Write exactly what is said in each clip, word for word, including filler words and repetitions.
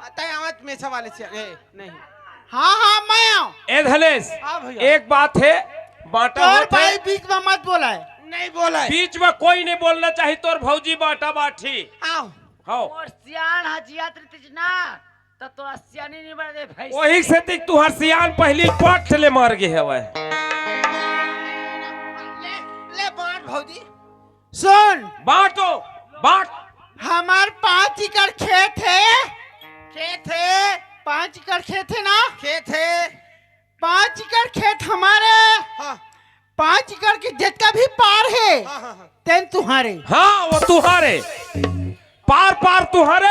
तय आवत मेछा वाले से, ए, नहीं। हाँ, हाँ, मैं आऊँ। ए धनेश, हाँ भैया। एक बात है, बांटा तोर होत है। भाई बीच में मत बोला है। नहीं बोला है। बीच में कोई नहीं बोलना चाहिए, तोर भौजी बांटा बांटी। आओ। हाँ। मोर सियान ह जियात रहितिस ना, त तोला सियानी नहीं बना दे भैंस। वही से तिक तुहर सियान पहली पट ले मर गे हवय। ले, ले बांट भौजी। सुन। बांटो, बांट। हमार पाँच एकड़ खेत है। खेत है। पाँच एकड़ खेत है ना? खेत है। पाँच एकड़ खेत हमारे। हाँ। पाँच एकड़ के जितना भी पार है, हाँ, हाँ, हाँ। तेन तुहारे। हाँ, वो तुहारे। पार पार तुहारे,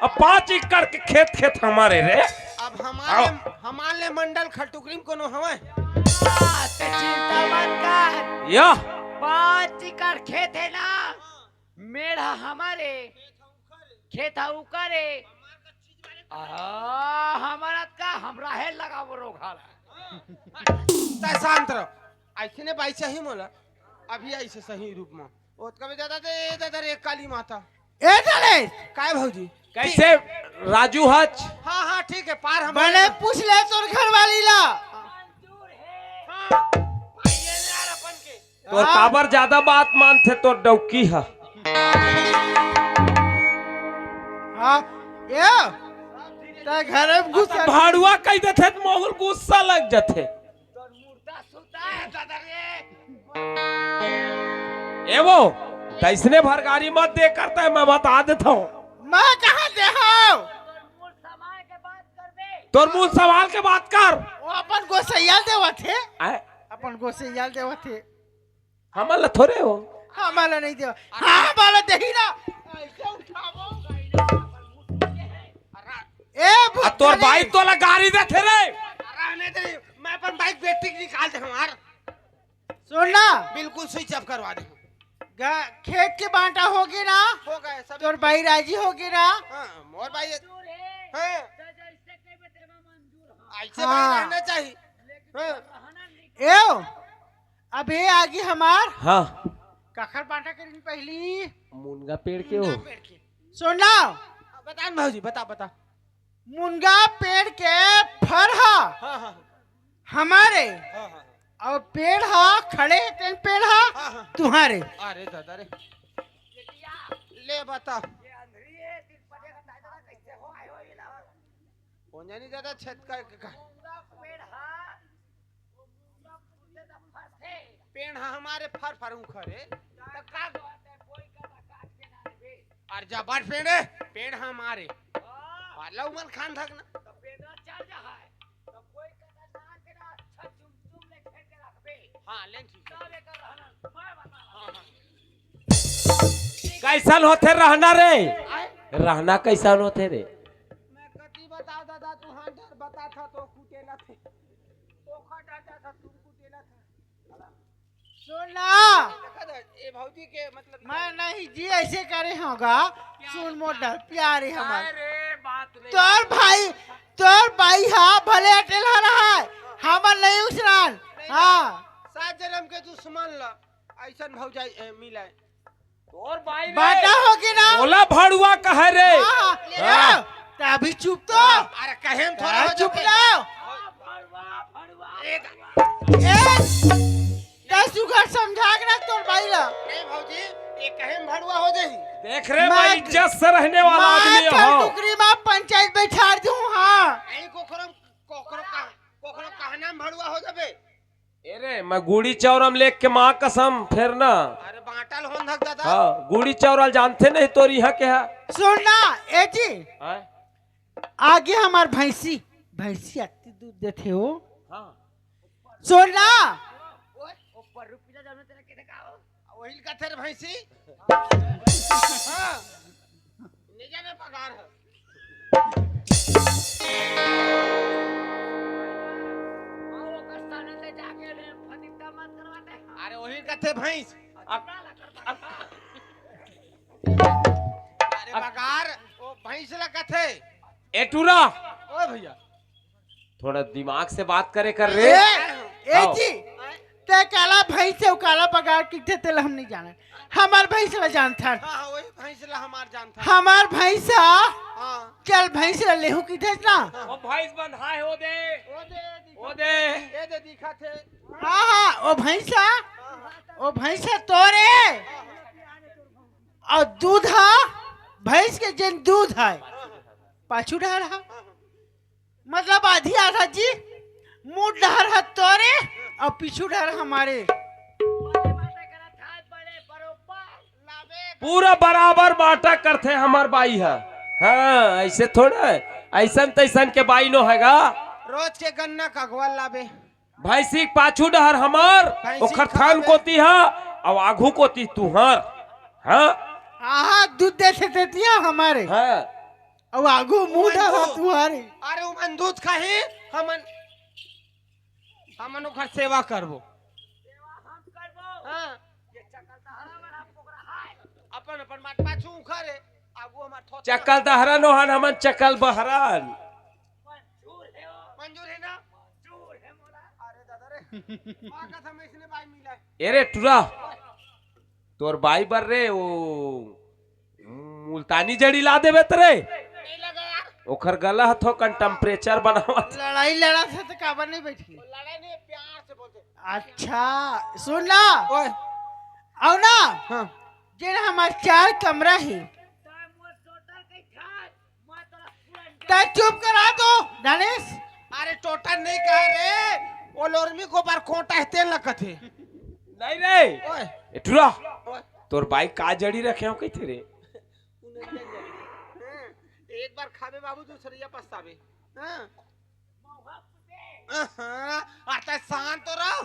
अब पाँच एकड़ के खेत, खेत हमारे रे। अब हमारे, आओ। हमारे मंडल खलटुकरी में कोनो हवय? हाँ, ते चिंता मत कर। यह। पाँच एकड़ खेत है ना, मेड़ ह हमारे, खेत ह उकरे। आ, हमारा का, हम राहेर लगाबो रोघा ला। तय शांत रह। ऐसे ने बाई सही मोला। अभी ऐसे सही रूप में। ओतका में ज्यादा दे, ए दादा रे काली माता। ए धनेश। काय भौजी? कैसे राजू हच? हाँ, हाँ, ठीक है, पार हम बने पूछ ले तोर घरवाली ला। हाँ, आइए ना यार अपन के। तोर हाँ। काबर ज्यादा बात मानथे तोर डौकी ह। हाँ, ए, तै घरे में घुस भाड़ुआ कह देथे त मोहुल गुस्सा लग जाथे। ए वो, तैसने भरगारी मत दे करता है, मैं बता देता हूँ। मैं कहाँ दे हूँ? तोर मुंह संभाल के बात कर। वो अपन गोसैया ल देवत हे। आय? अपन गोसैया ल देवत हे। हमन ल थोरे हो। हमन ल नहीं देवा। हाँ, हमन ल देही ना। ऐसे उठाबो। ए, आ, तोर भुतनी। बाई तोला गारी देथे रे। रहने दे, मैं अपन बाइक बैटरी निकाल दे हमार। सुन ना। बिल्कुल स्विच ऑफ करवा दे। गा-, खेत के बांटा होगे ना? हो गए, सब तोर बाई राजी होगे ना? हाँ, मोर बाई। हाँ। ऐसे हाँ। भाई रहना चाहिए। हाँ। एव, अब ये आगे हमार। हाँ। कखर बांटा करिन पहली। मुनगा पेड़ के हो। मुनगा पेड़ के। सुन ना। हाँ, बता न भौजी, बता, बता। मुनगा पेड़ के फर हा हाँ, हाँ। हमारे हाँ, हाँ। और पेड़ हा खड़े हे तेन पेड़ हा हाँ, हाँ। तुम्हारे। अरे दादा रे। ले बता। कौन जानी दादा छत का, का? पेड़ हा हमारे फर फर उखरे। त का? अरे जबर पेड़ हे, पेड़ हा हमारे। अरे लऊ मन खान धक ना। हाँ, ले ठीक हे। हाँ, हाँ। कैसन होथे रहना रे? आय? रहना कैसन होथे रे? मैं कति बताओ दादा, तू हाँ डर बताथा तो कुटेला थे। तो खा डर जाथा, तू कुटेला थे। सुन ना। देखा था, ये भौजी के मतलब मैं नहीं जी ऐसे करे होगा। सुन मोटा प्यारे हमार। अरे बात नहीं। तोर भाई, तोर भाई हा भले अटेल हा रहा है, हमर नहीं उसरान। नहीं हाँ। सात जन्म के दुश्मन ला ऐसन भौजाई, ए, मिले। तोर बाई रे। बाटा होगे ना? ओला भड़ुआ कहे रे। हाँ, हाँ। हाँ। त अभी चुप तो। अरे कहे में थोड़ा हाँ, हो चुप जाते। ना। एक ए, तै सुघर समझा के रख तोर बाई ला। नहीं भौजी, ये कहे में भड़ुआ हो जाही। देख रे, मैं मैं इज्जत से रहने वाला मैं आदमी हूँ। टुकड़ी में पंचायत बैठार दूँ, हाँ। नहीं कोकरो, कोकरो का, कोकरो कहना में भड़ुआ हो जाबे। ए रे, मैं गुड़ी चौरम लेख के माँ कसम फेर ना। अरे बाटल होन धक दादा। हाँ, गुड़ी चौरल जानते नहीं तोर इहाँ के हा। सुन ना, ए जी। हाँ? आगे हमार भैंसी, भैंसी अति दूध देथे हो। हाँ। सुन ना। ओए, ऊपर रुपया जानो तेरा किधर का हो? वही कथे रे भैंसी। हाँ। ले जाना पगार है। अरे वही कथे भैंस। अरे बगार, वो भैंस ला कथे। ए टूरा। ओ भैया। थोड़ा दिमाग से बात करे कर रे। ए, ए आओ। जी, ते काला भैंस हे, काला बगाड़ किथे, तेला हम नहीं जानन। हमार भैंस ला जानथन। हाँ, हाँ, वही भैंस ला हमार जानथन। हमार भैंस ह, हाँ। चल भैंस ला लेहू किथेस ना। वो भैंस बंधाए हो दे। ओ दे, ओ दे। ए दे दिखा थे। हाँ, हाँ, ओ भैंस ह, हाँ, हाँ। ओ भैंस ह तोरे। हाँ, हाँ। अउ दूध ह, भैंस के जेन दूध हे, हाँ, हाँ। पाछू डहर ह। हाँ, हाँ। मतलब आधी आधा जी, मुड़ डहर ह तोरे अउ पीछू डहर हमारे। पूरा बराबर बांटा करथे हमर बाई ह। हाँ, ऐसे थोड़ा हे, ऐसन तैसन के बाई नो हे गा। रोज के गन्ना कघवा लाबे। भैंसी के पाछू डहर हमर, भैंसी ओखर खाबे। थान कोती ह, अउ आघू कोती तुहर। हाँ। आहा, दूध देथे तेतिया हमारे। हाँ। अउ आगू मुंह ओमन डहर दूध। तुहारे। अरे ओमन दूध खाही, हमन, हमन ओकर सेवा करबो। हाँ। अपन, अपन माट पाछू उखर हे, आगू हमार थोथना। चकल दहरन ओहन, हमन चकल बहरन। मंजूर हे ना? अरे दादा रे, माँ कसम, इसने भाई मिला है। ए रे टुरा, तोर बाई बर रे, वो मुल्तानी जड़ी ला देबे त रे। नहीं लगा यार। ओखर गला ह थोकन temperature बनावत। लड़ाई लड़त हे त काबर नहीं बैठी? लड़ाई नहीं, प्यार से बोलते। अच्छा, सुन ना। ओए। आओ ना। हाँ। जेन हमार चार कमरा हे। त चुप करा तो, धनेश। अरे टोटा नहीं कहे रे, वो लोरमी को बार कोटा हे तेल लगत हे। नहीं रे। ओए। ए टुरा, ओए। तोर बाई का जड़ी रखे हो कहिथे रे? हम्म, एक बार खाबे बाबू, दूसरिया पछताबे। हाँ। हाँ, अरे शांत तो रहो।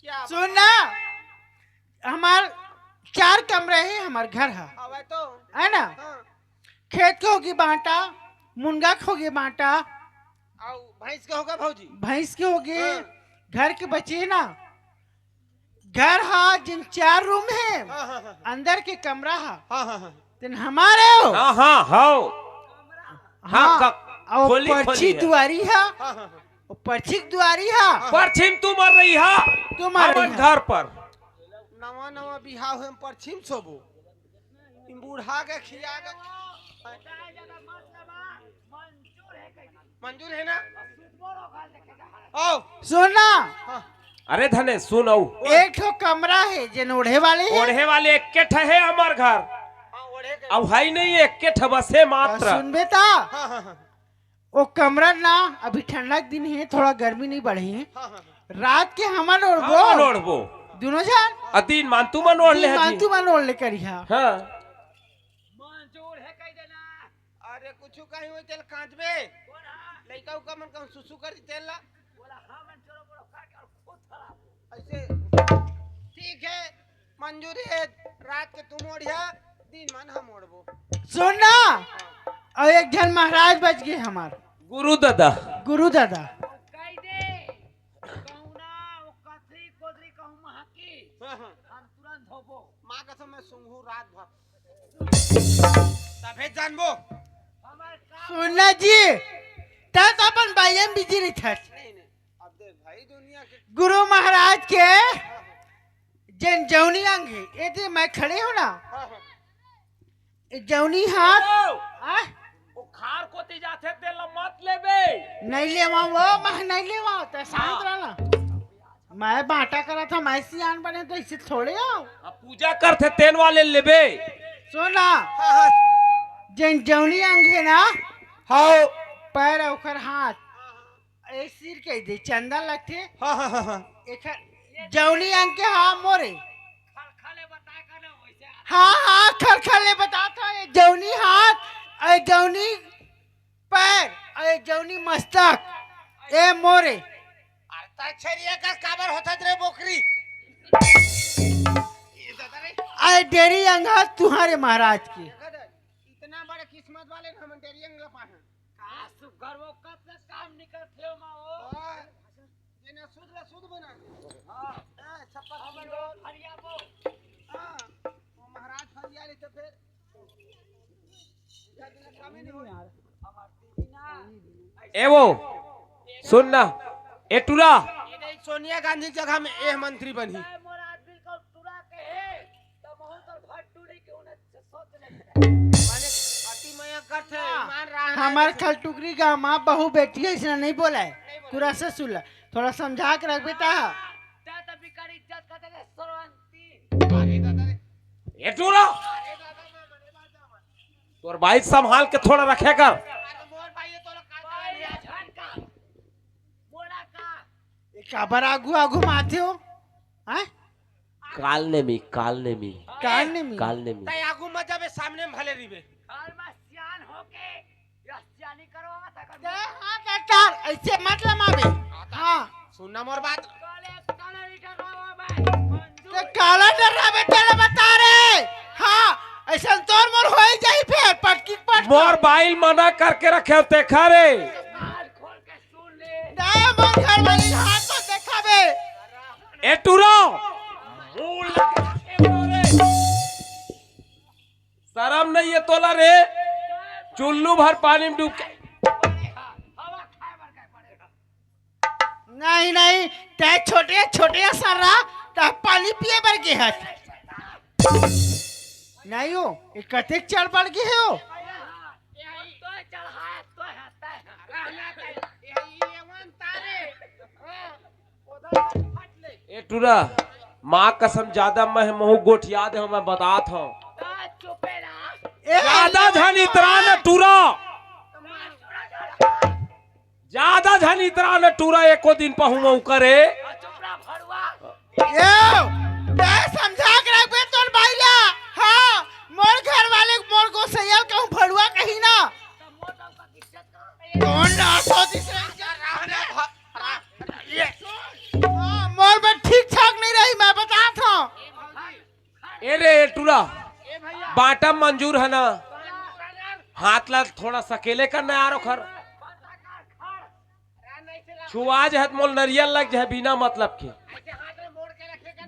क्या सुन ना, हमार चार कमरा हे, हमार घर ह, हवे तो। है ना? हाँ। खेत के होगे बांटा, मुनगा के होगे बांटा, अउ भैंस के होगे भौजी? भैंस के होगे, हाँ। घर के बचे ना, घर ह जिन चार रूम हे, हाँ, हाँ, हाँ। अंदर के कमरा ह, हाँ, हाँ, हाँ। तेन हमारे हो। हाँ, हाँ, हव। हाँ, हाँ, का-, अउ खोली, परछी खोली हे। दुआरी ह, हाँ, हाँ, हाँ। अउ परछी के दुआरी ह। हाँ। परछी म तुमर रही ह, तुमर हमन रही ह। घर पर। नवा नवा बिहाव हे, हम परछी म सोबो। इन बूढ़ा के खिया के। मंजूर हे ना? आओ। सुन ना। हाँ। अरे धने, सुन अउ। एक ठो कमरा हे, जेन ओढ़े वाले हे। ओढ़े वाले एक्के ठा हे हमर घर। हाँ, ओढ़े के। अउ हे नहीं, एक्के ठा बस हे मात्र। सुनबे ता? हाँ, हाँ, हाँ। ओ कमरा ना, अभी ठंडा के दिन हे, थोड़ा गर्मी नहीं बढ़े हे। हाँ, हाँ, हाँ। रात के हमन ओढ़बो। हमन ओढ़बो। दुनों झन। अ दिन मान तुमन ओढ़ ले दिन मान हजी। तुमन ओढ़ ले करिहा। हाँ। मंजूर हे कहि देना। अरे कुछु कहीं होई तेल कांचबे। लइका उका मन कहूँ सुसु करी तेल ला। ऐसे ठीक हे, मंजूरी हे, रात के तुम ओढ़िया, दिन मन हम ओढ़बो। सुन ना, अउ एक झन महाराज बच गे हमार। गुरु दादा। गुरु दादा। कहि दे, कहुना, ओ कथरी कोदरी कहूँ महकी, हाँ, हाँ। हम तुरंत होबो। माँ कसम मैं सुंघू रात भर। तभे जानबो। सुन ना जी, तैं तो अपन बाई म busy रहिथस। नहीं, नहीं। अब देख भाई, दुनिया के गुरु महाराज के जेन जौनी अंग हे, ए दे मैं खड़े हूँ ना, हाँ, हाँ। ए जौनी हाथ, हेलो। आ? वो खार कोती जाथे, तेला मत लेबे। नहीं लेवा वो, मैं नहीं लेवा, तैं शांत हाँ। रह ना। मैं बांटा करत हँव, मैं सियान बने तो इसे थोड़े हो। अब पूजा करथे तेन वाले लेबे। सुन ना, हाँ, हाँ। जेन जौनी अंग हे ना, हाँ। पैर ओखर हाथ, ए सिर कहि दे, चंदा लगथे। हाँ, हाँ, हाँ, हाँ। एखर जौनी अंग के हाँ मोरे। हाँ, हाँ, खल खल ले बतात हँव, ए जौनी हाथ, ए जौनी पैर, ए जौनी मस्तक, ए मोरे। अरे त छेरिया कस काबर होथस रे बोकरी? ए डेरी अंग ह तुँहर ए महाराज के। इतना बड़े किस्मत वाले न हमन डेरी अंग ला पाहन। का सुग्घर वो कब से काम निकलथे ओमा वो? हाँ, जेने सुध ला सुध बना दे। हाँ। हाँ, छप्पा हम लोग फरियाबो। हाँ, वो महाराज फरिया ले तो फिर ए वो, सुन ना, ए टुरा, सोनिया गांधी के जगह में एह मंत्री बनही। हमर खलटुकरी गांव मा बहू बेटी अइसना नहीं बोलाय। कुरासा सुला, थोड़ा समझा के रखबे ता। ए टूरा, तोर बाइक संभाल के थोड़ा रखे कर। ए काबर आगू आगू माथे हो? हैं? काल नेमी, काल नेमी। काल नेमी। काल नेमी। तै आगू मत जाबे, सामने में भले रहिबे। घर में सियान होके या सियानी करवावत है। ते हाँ डॉक्टर, ऐसे मत लमाबे। हाँ। सुनना मोर बात। काले काला नहीं डरावा मैं, मंजूर। ते काला डराबे, तेला बता रे। हाँ, ऐसा तोर मोर होई जाई फेर, पटकी पटकी। मोर बाइल मना करके रखे हो, देखा रे। कान खोल के सुन ले। ते मोर घर वाली हाथ तो देखाबे। ए टूरा, मुंह लगा के बोल रे। शरम नहीं है तोला रे? चुल्लू भर पानी में डूब के। नहीं, नहीं, ते छोटे, छोटे सर्रा, ते पानी पिए बर गे हस। नहीं हो, ये कतेक चढ़ बढ़ गे हो? ए टूरा, माँ कसम, ज्यादा मैं महू गोठिया दे हूँ, मैं बतात हूँ। ए, ज्यादा झन इतरा न टूरा, ज्यादा झन इतरा न टूरा, एको दिन पहुँचू करे। ए, मैं समझा के रखबे तोर बाइला। हाँ, मोर घर वाले मोर गोसैया ल कहूँ भड़ुआ कही ना। कौन ना सोचिस रे? हाँ, मोर में ठीक ठाक नहीं रही, मैं बतात हूँ। ए रे, ए टूरा, बांटा मंजूर है ना? हाथ ला थोड़ा सकेले कर ना यार ओखर। छुआ जे हत मोल नरियल लग जाए बिना मतलब के।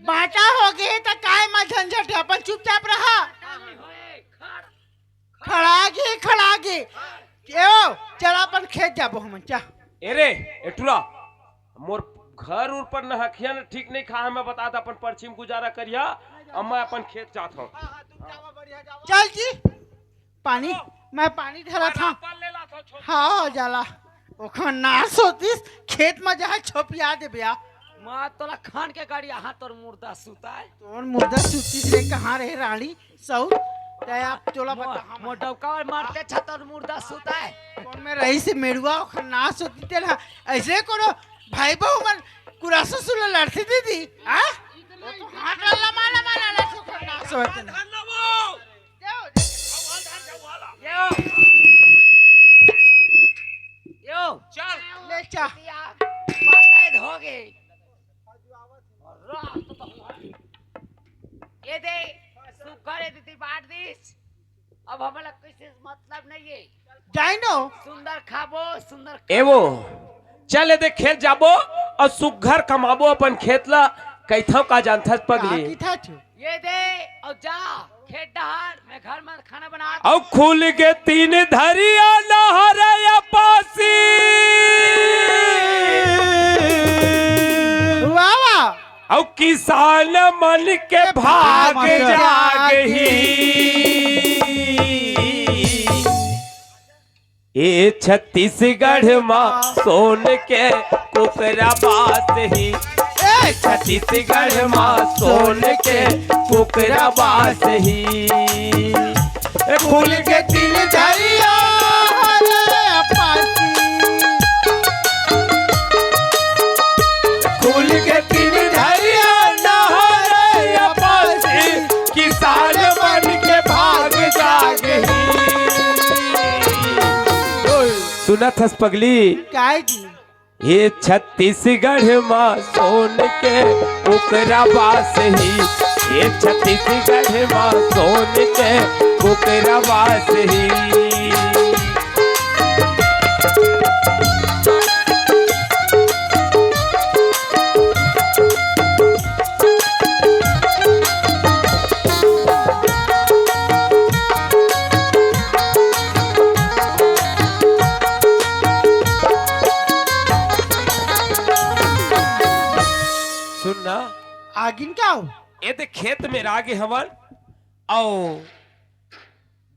बांटा हो गे त काय मा झंझट है, अपन चुपचाप रहा। खड़ा गे, खड़ा गे। एओ, चल अपन खेत जाबो हमन, चल। ए रे, ए टूरा, मोर घर उर पर नहखिया न ठीक नहीं खा है, मैं बतात अपन परछी म गुजारा करिया, अब मैं अपन खेत जात हूँ। चल जी, पानी, मैं पानी धरत हूँ। हाँ, हो जाला। ओखर नास होतिस, खेत में जाए छोपिया देबे आ। माँ तोला खान के गाड़ी, हाँ, तोर मुर्दा सुताए। तोर मुर्दा सुतिस रे, कहाँ रहे रानी? सौर, तै आप तोला मो-, बता, हम मोर डौका और मारते छतर मुर्दा सुता है। कौन में रही से मेड़ुआ ओखर नास होती तेला। ऐसे कोनो भाई बहू मन कुरासा सुला लड़ती दीदी, हाँ? वो तो हाथ लमा लमा लड़ा से ओखर नास होते ना। यो। यो। चल। ले चा। बातें हो गई। ये दे, सुग्घर ये दीदी बांट दीस। अब हमला किसी से मतलब नहीं है। जाई नो। सुंदर खाबो, सुंदर ए वो, चल ये दे खेत जाबो और सुग्घर कमाबो अपन खेत ला, कैथव का जानथस पगली। का किथा छु? ये दे, और जा, खेत डहार, मैं घर में खाना बना। अउ खुल के तीन धरिया नहर अपासी। वाह, वाह। अउ किसान मन के भाग भाग जाग जाग ही। ही। ए छत्तीसगढ़ मा सोन के कुकरा बास ही। ए छत्तीसगढ़ मा सोन के कुकरा बास ही। ए फूल के तीन झरिया हरे पासी। फूल के तीन झरिया नहरे पासी। किसान मन के भाग जाग ही। सुनत हस पगली? काय जी? ये छत्तीसगढ़ मा सोन के कुकरा बास ही। ये छत्तीसगढ़ मा सोन के कुकरा बास ही। आगिन का हो? ए दे खेत में रागे हवन, अउ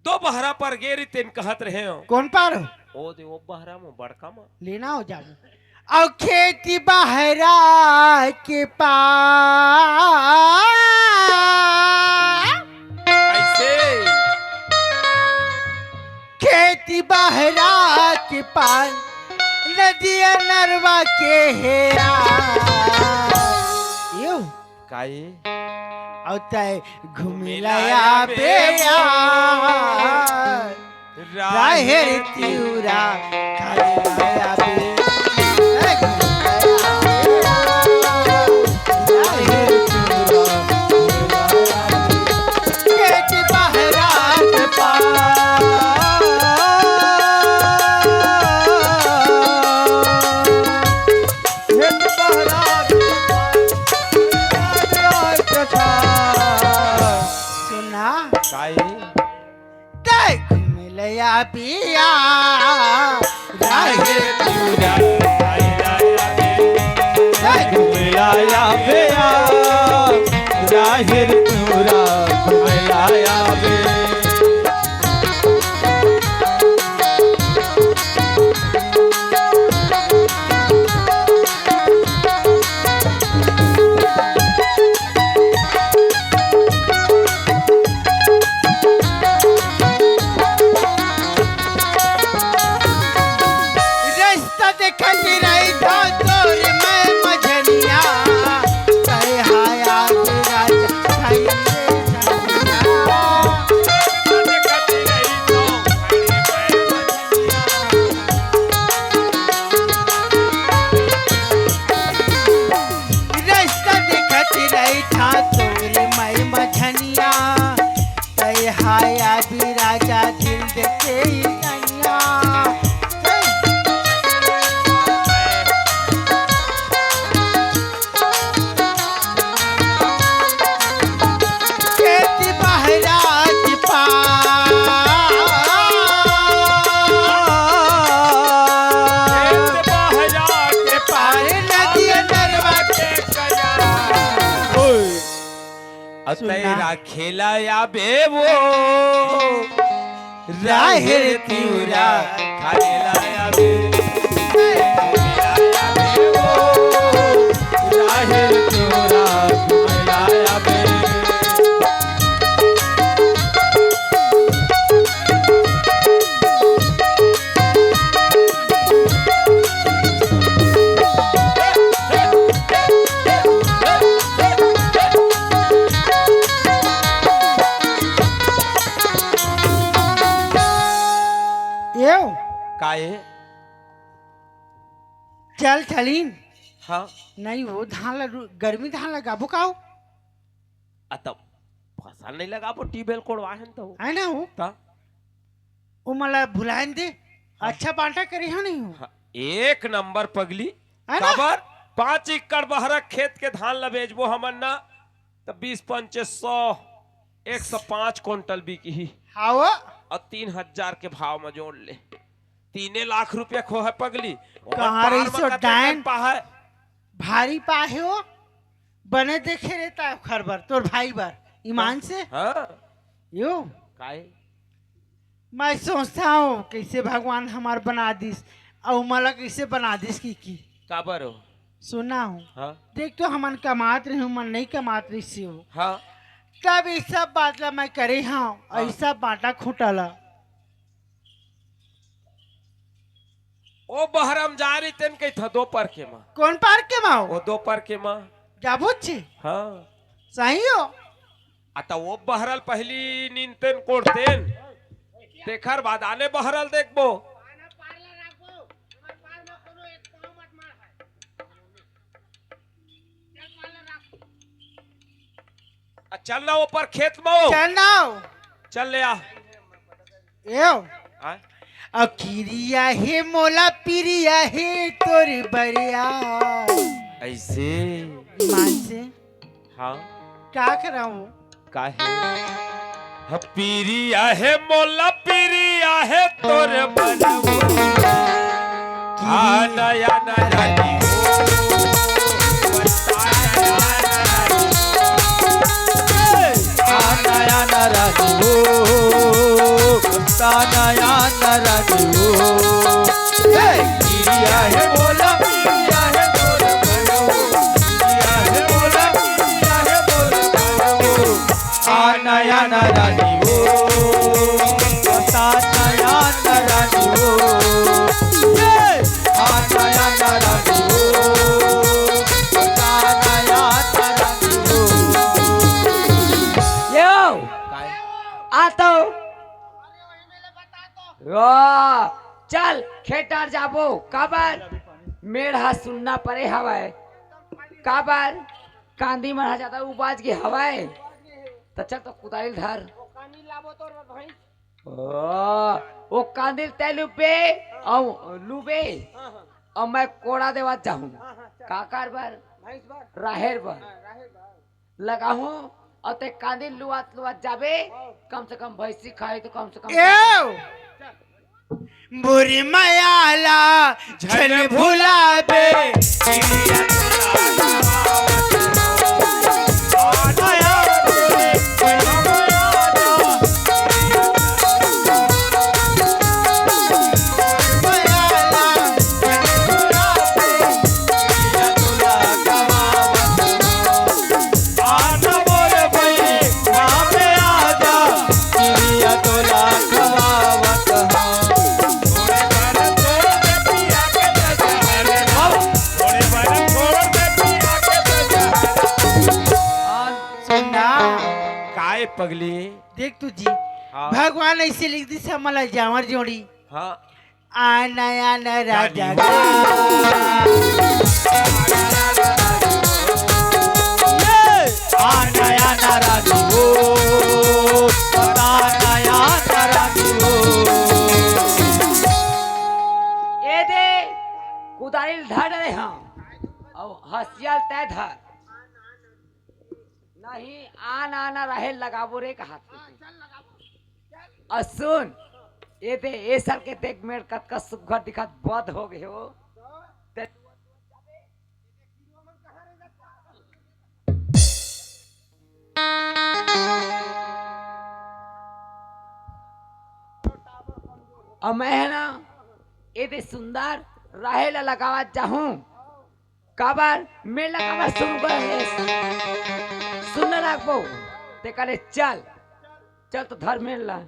दो बहरा पर गे रहितेन कहत रहे हो। कोन पार हो? ओ दे ओ बहरा म बड़का म। लेना हो जाबो। अउ खेती बहरा के पार। ऐसे। खेती बहरा के पार, नदिया नरवा के हेरा। यो। काई? अउ तय घूमे ला आबे यार। राहेर तिउरा खाए ला आबे। ए घूमे ला आबे यार। राहेर तिउरा खाए ला आबे। खेत बहरा के पार। खेत बहरा के पार। सुना। काई? देख मिलया बिया, राहे पिउरा, देख मिलया बिया, राहे पिउरा, घुमलाया बे। रस्ता देखत रहिथों तोर मैं मझनिया, कहे हाय आज राजा खाई रे जनिया। रस्ता देखत रहिथों तोर मैं मझनिया, तय हाय अभी राजा दिल देके ही कनिया। खेती बहरा के पार। खेत बहरा के पार, नदिया नरवा के कया। ओए। अतै सुना। राखेला आबे वो, राहेर तिउरा खाएला आबे। राहेर तिउरा खाएला आबे। एव। का ए? चल चलीन। हाँ। नहीं वो धान ला रु-, गर्मी धान लगाबो का हो? अ, तब फसल नहीं लगाबो, ट्यूबवेल कोड़वा हन तो। है ना हो? ता? ओ मला भुलाइन दे। हाँ। अच्छा बांटा करे हो नहीं हो? हाँ, एक नंबर पगली। है ना? काबर? पाँच एकड़ बहरा खेत के धान ला बेचबो हमन ना, त बीस पंचे सौ, एक सौ पाँच कुंटल बिकही। हाँ वो। अउ तीन हजार के भाव म जोड़ ले। तीने लाख रुपया खोहे पगली। ओमन कहाँ पार रही म सो कतेक डायन? कन पाहे? भारी पाहे हो, बने देखे रहता है ओखर बर, तोर भाई बर, ईमान से। हाँ। यो। काहे? मैं सोचता हूँ, कैसे भगवान हमार बना दिस, अउ मला कैसे बना दिस की, की? काबर हो? सुना हूँ। हाँ। देख तो हमन कमात रहे, हमन नहीं कमात रही हो। हाँ। तब ये सब बात ला मैं करे हूँ, हाँ। ये सब बांटा खूंटा ला। ओ बहरा म जा रहितेन कहिथा दो पर के मा। कोन पर के मा हो? ओ दो पर के मा। जाबो छे? हाँ। सही हो? आ त ओ बहरा ल पहिली नींदतेन कोड़तेन। तेखर बाद आने बहरा ल देखबो। आ, चल ना ऊपर खेत में। चल ना। चल ले आ। एव। हाँ? अ किरिया हे मोला पिरिया हे तोर बरिया। ऐसे। ईमान से। हाँ। का कराऊं? काहे? ह पिरिया हे मोला पिरिया हे तोर बरिया। आ नया नया नी। तानया नरनियो। हे, किरिया हे बोला, किरिया हे बोला, किरिया हे बोला, किरिया हे बोला, आ नया नरनियो। तानया नरनियो। हे, आ नया नरनियो। तानया नरनियो। यो, काय? आ तो। वाह, चल, खेत डहर जाबो। काबर? मेड़ ह सुन्ना परे हवय। काबर? कांदी मन ह जादा उबाज गे हवय। त चल, तो कुदारी धर। ओ, ओ कांदी ल तैं लुबे, अउ लुबे, अउ मैं कोड़ा देवत जाहूं। काकर बर? राहेर बर। लगाहूं, अउ तैं कांदी लुआत लुआत जाबे, कम से कम भैंसी खाही तो कम से कम। एव! बुरी मया ला झन भुलाबे। सुन ना। काय पगली? देख तू जी, हाँ। भगवान ऐसे लिख दी, हमला जांवर जोड़ी। हाँ। आना आना राजा। आना आना राजू। आना आना राजू। ए दे, कुदारी ल धर डरे हंव। अउ हंसिया ल तैं धर। नहीं, आन आना राहेर लगाबो रे कहात हे। अउ सुन, ए दे, ए साल के देख मेड़ कतका सुग्घर दिखत बद हो गे हो। ते अउ मैं ह ना, ए दे सुंदर राहेर ला लगावत जाहूं। काबर? मेड़ ला काबर सुरू करे हस? सुन ना राखबो। ते कहले, "चल, चल तो धर मेड़ ला।"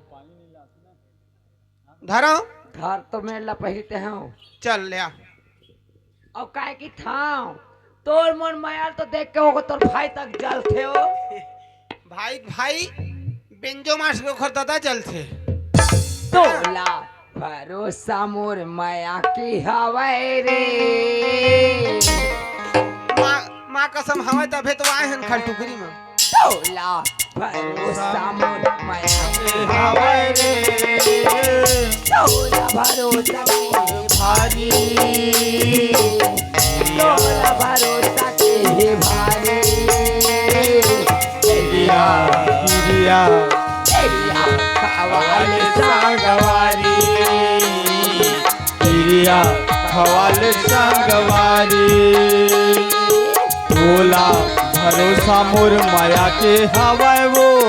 धरो। धर तो मेड़ ला पहिली ते हंव। चल ले आ। अउ काय कि थांव, तोर मोर मया ल तो देख के ओकर तोर भाई तक जलथे ओ। भाई, भाई, बेंजो मार के ओखर ददा जलथे। तोला भरोसा मोर मया के हवय रे। माँ, माँ कसम हवय तभे तो आए हन खाल टुकरी में। तोला भरोसा मोर मया के हवय रे। तोला भरोसा के भारी। तोला भरोसा के हे भारी। किरिया, किरिया, किरिया, खवाल संगवारी। किरिया, खवाल संगवारी। तोला भरोसा मोर मया के हवय वो।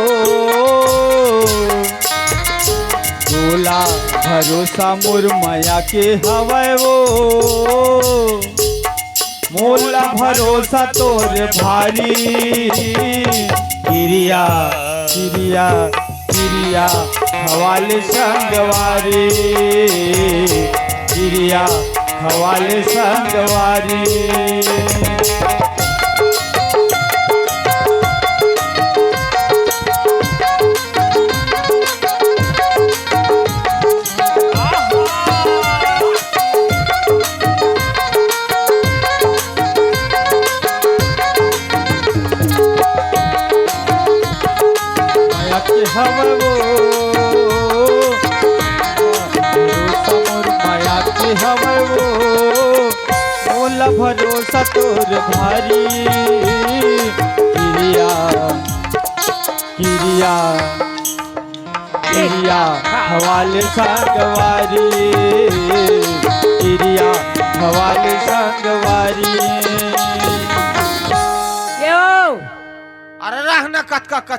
तोला भरोसा मोर मया के हवय वो। मोला भरोसा तोर भारी। किरिया, किरिया, किरिया, खवाल संगवारी। किरिया, खवाल संगवारी। मया के हवय वो, भरोसा मोर मया के हवय वो, मोला भरोसा तोर भारी। किरिया, किरिया, किरिया, खवाल संगवारी। किरिया, खवाल संगवारी। यो! अरे रह न कतका कचरा